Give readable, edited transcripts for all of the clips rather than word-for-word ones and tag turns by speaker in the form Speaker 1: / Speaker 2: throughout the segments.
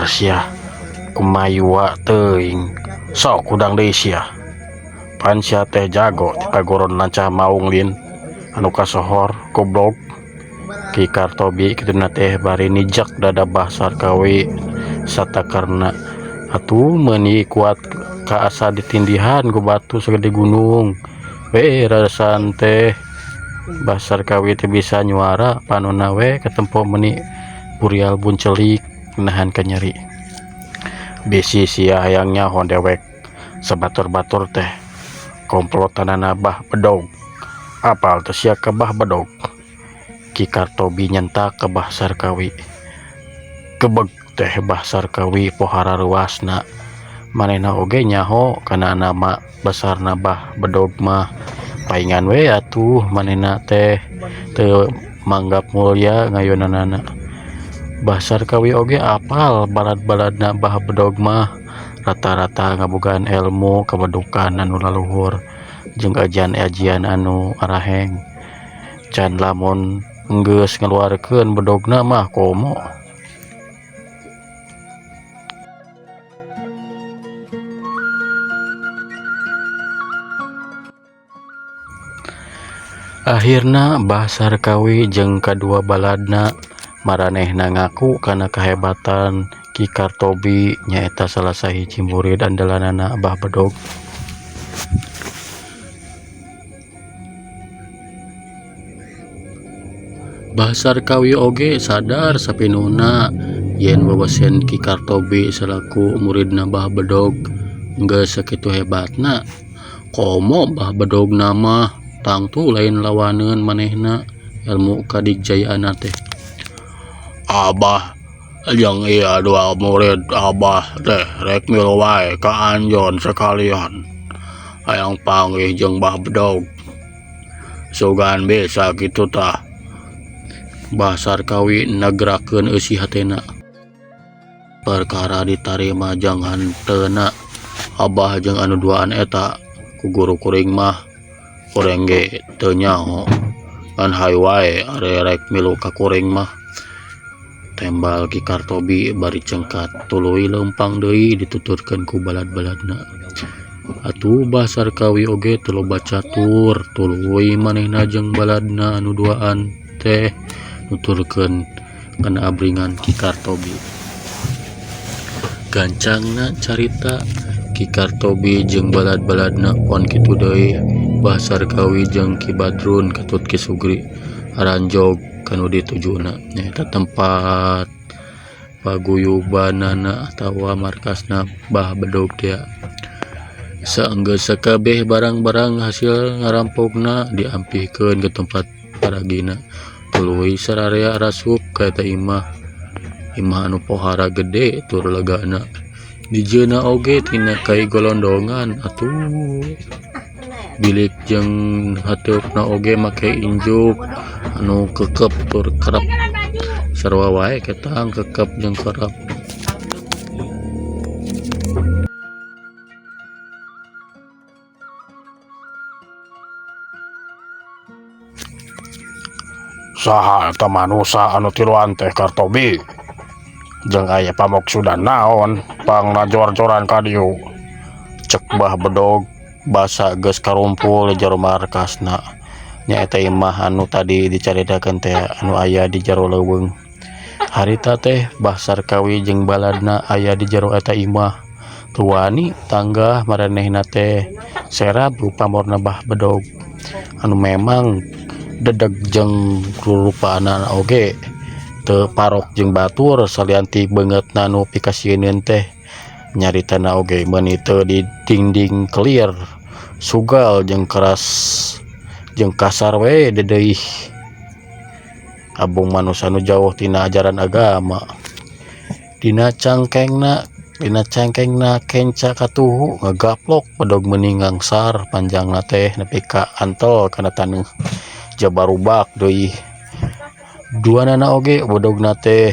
Speaker 1: Dasar sia kumayua teuing sok hudang deui sia. Pan sia teh jago ti paguron lancah maung lin anu kasohor goblok. Ki Kartobi kituna teh bari nijak dada Bah Sarkawi satakerna atuh meuni kuat ka asa ditindihan ku batu sagede gunung we rasaan teh Bah Sarkawi teu bisa nyuara panonna we katempo meuni burial buncelik nahan kanyeri. Bisi sia hayang nyaho dewek sabatur-batur teh komplotanana Bah Bedog apal teh sia ka Bah Bedog. Ki Kartobi nyentak ka Bah Sarkawi. Gebeg teh Bah Sarkawi pohara reuasna. Manehna oge nyaho kana nama besarna Bah Bedog mah. Paingan we atuh manehna teh teu manggap mulya ngayonanana. Bah Sarkawi oge apal balad-baladna Bah Bedog mah rata-rata ngabogaan elmu kabedukan anu laluhur jeung ajian-ajian anu araheng. Can lamun enggeus ngaluarkeun bedogna mah komo. Akhirna Bah Sarkawi jeung kadua baladna maranehna ngaku kana kahebatan Ki Kartobi nyaeta salah sahiji murid andalanana Bah Bedog. Bah Sarkawi oge sadar sapinuhna yen wewesen Ki Kartobi salaku muridna Bah Bedog geus sakitu hebatna. Komo Bah Bedogna mah tangtu lain lawaneun manehna ilmu kadigjayaanna teh. Abah jeung ieu dua murid abah teh rek milu wae ka anjeun sakalian hayang panggih jeung Bah Bedog. Sugan bisa kitu tah. Bah Sarkawi negrakeun eusi hatena. Perkara ditarima jeung hanteuna abah jeung anu duaan eta ku guru kuring mah kuring ge teu nyaho ngan hayu wae ari rek milu ka kuring mah. Tembal Ki Kartobi bari cengkat tuluy leumpang deui dituturkeun ku balad-baladna. Atuh Bah Sarkawi oge teu loba catur tuluy manehna jeung baladna anu duaan teh nuturkeun kana abringan Ki Kartobi. Gancangna carita Ki Kartobi jeung balad-baladna pon kitu deui Bah Sarkawi jeung Ki Badrun katut Ki Sugri aranjog kanu ditujuna nyaeta tempat paguyubanana atawa markasna Bah Bedog teh. Saenggeus sakabeh barang-barang hasil ngarampokna diampihkeun ke tempat paragina. Tuluy sararea rasup ka eta imah. Imah anu pohara gede tur legana. Dijieunna oge tina kai golondongan atuh. Bilik jeung hateupna oge make injuk anu kekep tur kerep. Sarua wae ketang kekep jeung kerep. Saha eta manusa anu tiluan teh Kartobi? Jeung aya pamoksudan naon pangnajor-joran ka dieu? Cek Bah Bedog basa geus karumpul di jero markasna. Nyaeta imah anu tadi dicaritakeun teh anu aya di jero leuweung. Harita teh Bah Sarkawi jeung baladna aya di jero eta imah. Teu wani tanggah maranehna teh serab pamorna Bah Bedog anu memang dedeg jeung rurupaanana oge teu parok jeung batur salian ti beungeutna nu pikasieun teh nyaritana oge meuni teu di dingding kelir sugal jeung keras jeung kasar we deudeuih abung manusa nu jauh tina ajaran agama. Dina cangkengna kenca katuhu ngagaplok bedog meuni ngangsar panjangna teh nepi ka antel kana taneuh jabarubak deui. Duanana oge bedogna teh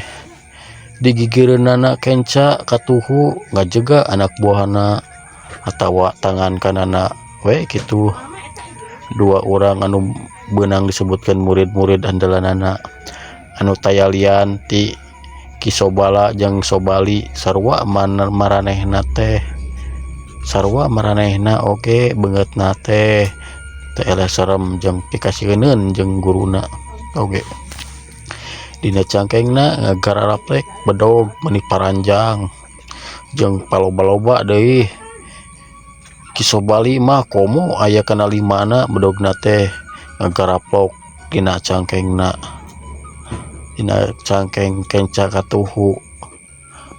Speaker 1: digigireunana kenca katuhu ngajega anak buahna atawa tangan kanana we kitu. Dua urang anu beunang disebutkeun murid-murid andalanana anu tayalian ti Ki Sobala jeung Sobali sarua maranehna teh sarua maranehna oge beungeutna teh teu eleh serem jeung pikasieuneun jeung guruna oge. Dina cangkengna ngagararaplek bedog meuni paranjang jeung paloba-loba deui. Ki Sobali mah komo aya kana limana bedogna teh ngagaraplok dina cangkengna. Dina cangkeng kenca katuhu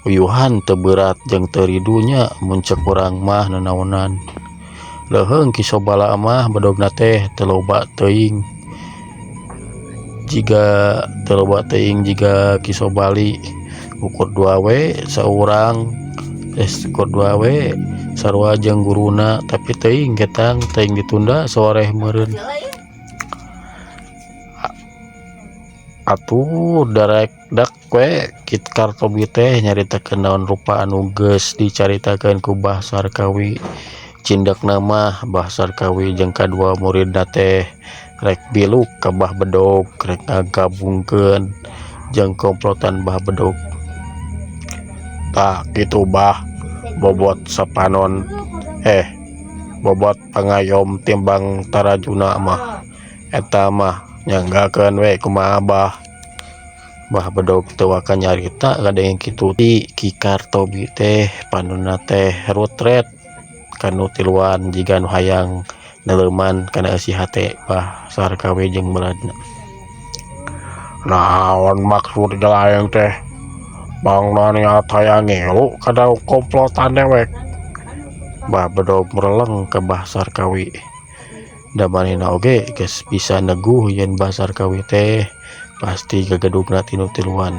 Speaker 1: uyuhan teu beurat jeung teu ridu nya mun ceuk urang mah nanaonan. Leuheung Ki Sobala mah bedogna teh teu loba teuing jiga teu loba teuing jiga Ki Sobali ukur dua we saurang ukur dua we sarua jeung guruna tapi teuing ketang teuing ditunda soreh meureun. Atuh darek dak we Ki Kartobi teh nyaritakeun naon rupa anu geus dicaritakeun ku Bah Sarkawi. Cindekna mah Bah Sarkawi jeung kadua muridna teh rek biluk ka Bah Bedog rek ngagabungkeun jeung komplotan Bah Bedog. Tah kitu Bah bobot sapanon bobot pangayom timbang tarajuna mah eta mah nyanggakeun we kumaha Abah. Bah Bedog teu waka nyarita ngadenge kitu ti Ki Kartobi teh panonna teh rutret kanu tiluan jiga nu hayang neuleuman kana eusi hate Bah Sarkawi jeung baladna. Naon maksud aing teh bangna niat hayang ngilu kana komplotan dewek. Bah Bedog mereleng ka Bah Sarkawi. Da manehna oge geus bisa neguh yen Bah Sarkawi teh pasti gagedugna tinu tiluan.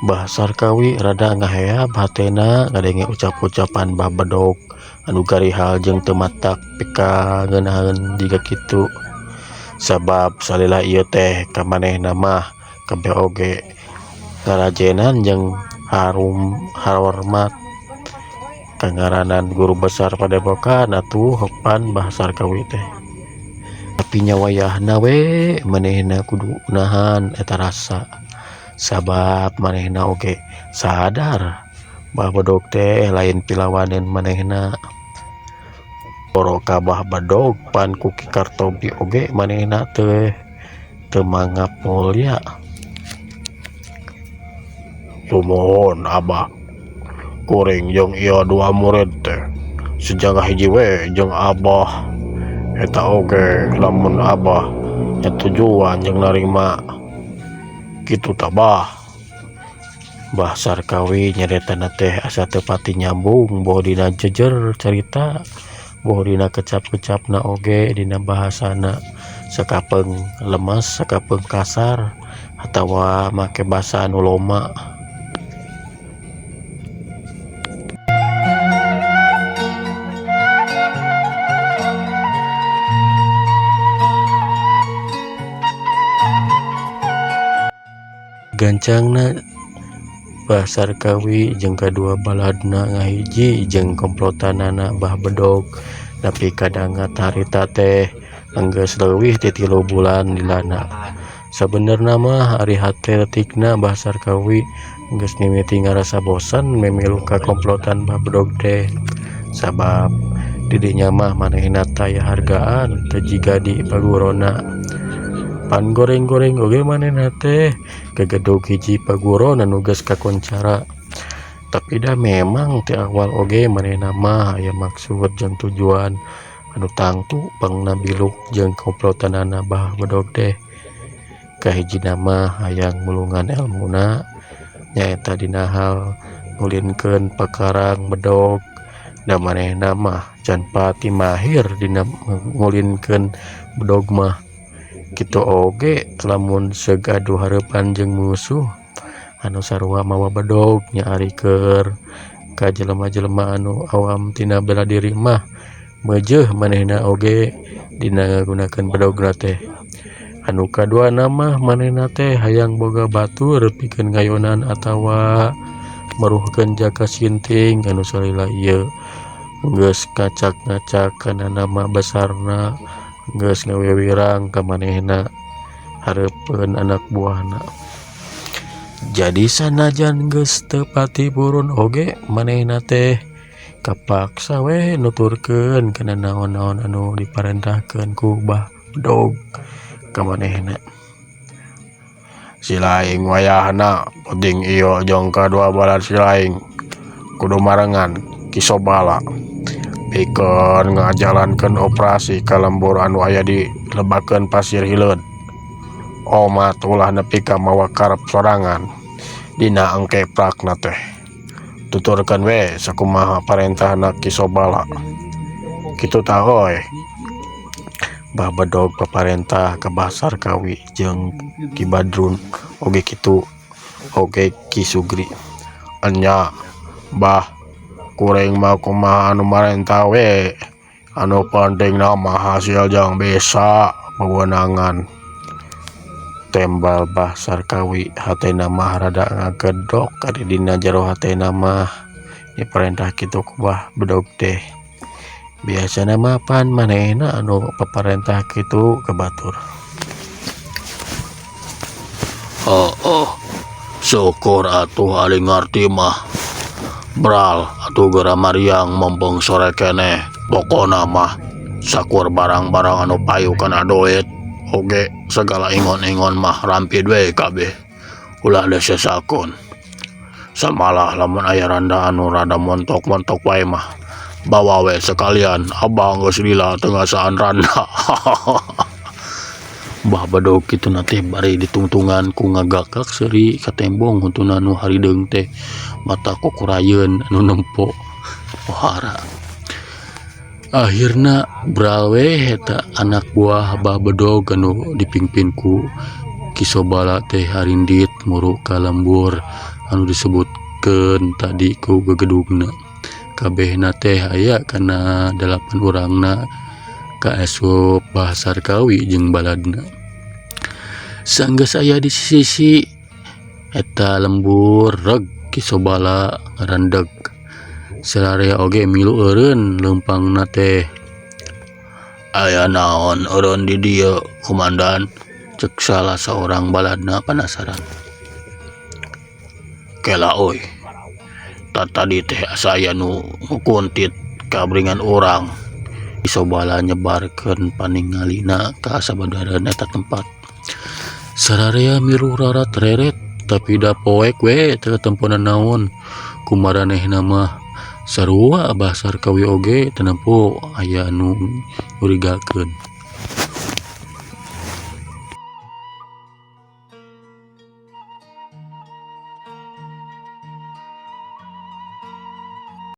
Speaker 1: Bah Sarkawi rada ngaheab hatena ngadenge ucap-ucapan Bah Bedog anu garihal jeung teu matak pikangeunaheun jiga kitu. Sabab salila ieu teh ka manehna mah kabeh oge ngarajenan jeung harum hormat kangaranan guru besar padepokan atuh hopan Bah Sarkawi teh. Tapi nya wayahna we manehna kudu nahan eta rasa sabab manehna oge sadar Bah Bedog teh lain pilawaneun manehna. Boro ka Bah Bedog pan ku Ki Kartobi oge manehna teh teu mangap mulya. Sumuhun Abah, kuring jeung ieu dua murid teh sejaga hiji we jeung Abah. Eta oge lamun Abah nyatujuan jeung narima kitu tah Bah. Bah Sarkawi nyaretana teh asa teu pati nyambung boh dina jejer carita boh dina kecap-kecapna oge dina bahasana sakapeung lemes sakapeung kasar atawa make basa anu loma. Gancangna Bah Sarkawi jeung kadua baladna ngahiji jeung komplotanana Bah Bedog nepi ka dangat harita teh enggeus leuwih ti 3 bulan lilana. Sabenerna mah ari hate leutikna Bah Sarkawi geus mimiti ngarasa bosen mimilu ka komplotan Bah Bedog teh sabab di dinya mah manehna taya hargaan teu jiga di pagurona. Pan goreng-goreng oge manehna teh kagedog hiji paguron anu geus kakoncara. Tapi da memang ti awal oge manehna mah aya maksud jeung tujuan anu tangtu pangna biluk jeung komplotanana Bah Bedog teh. Kahijina mah hayang mulungan elmuna nyaeta dina hal ngulinkeun pakarang bedog. Da manehna mah can pati mahir dina ngulinkeun bedog mah. Kitu oge lamun seug adu hareupan jeung musuh anu sarua mawa bedog nya ari keur ka jelema-jelema anu awam tina bela diri mah meujeuh manehna oge dina ngagunakeun bedogna teh. Anu kaduana mah manehna teh hayang boga batur pikeun ngayonan atawa meruhkeun jaka sinting anu salila ieu geus ngacak-ngacak kana nama besarna geus ngawewirang ka manehna. Hareupeun anak buahna. Jadi sanajan geus teu pati purun oge manehna teh kapaksa we nuturkeun kana naon-naon anu diparentahkeun ku Bah Bedog ka manehna. Silaing wayahna penting ieu jeung kadua balad silaing kudu marengan Ki Sobala pikeun ngajalankeun operasi ka lembur anu aya di lebakeun Pasir Hileud. Omat ulah nepi ka mawa karep sorangan dina engke prakna teh. Tuturkeun we sakumaha parentahna Ki Sobala. Kitu tah euy. Bah Bedog paparentah ka Bah Sarkawi jeung Ki Badrun oge kitu oge Ki Sugri. Enya Bah kuring mah kumaha anu marentah we anu pentingna mah hasil jeung bisa wewenangan. Tembal Bah Sarkawi hatena mah rada ngagedok ari dina jero hatena mah diparentah kitu ku Bah Bedog teh. Biasana mah pan manehna anu paparentah kitu ka batur. Heueuh syukur atuh ari ngarti mah. Bral atuh geura mariang mumpung sore keneh pokona mah sakur barang-barang anu payu kana doet oge sagala ingon-ingon mah rampid we kabeh ulah disesakon. Samalah lamun aya randa anu rada montok-montok wae mah bawa we sekalian abang geus lila teu ngasaan randa. Bah Bedog kituna teh bari ditungtungan ku ngagakak seuri ka tembong huntuna nu harideung teh mata kukurayeun anu nempo pohara. Akhirna bral we eta anak buah Bah Bedog anu dipingpin ku Ki Sobala teh harindit muru ka lembur anu disebutkeun tadi ku gegedugna. Kabehna teh aya kana dalapan urangna kaasup Bah Sarkawi jeung baladna. Sanggeus aya di sisi eta lembur reg Ki Sobala ngarandeg. Sararea oge milu eureun leumpangna teh. Aya naon eureun di dieu komandan? Cek salah saurang baladna panasaran. Kela euy. Tatadi teh asa aya nu ngukuntit ka bringan urang. Ki Sobala nyebarkeun paningalina ka sabadareun eta tempat. Sararea milu rarat reret tapi da poek we teu katemponan naon. Ku maranehna mah sarua Abah Sarkawi oge teu nempo aya anu nyurigakeun.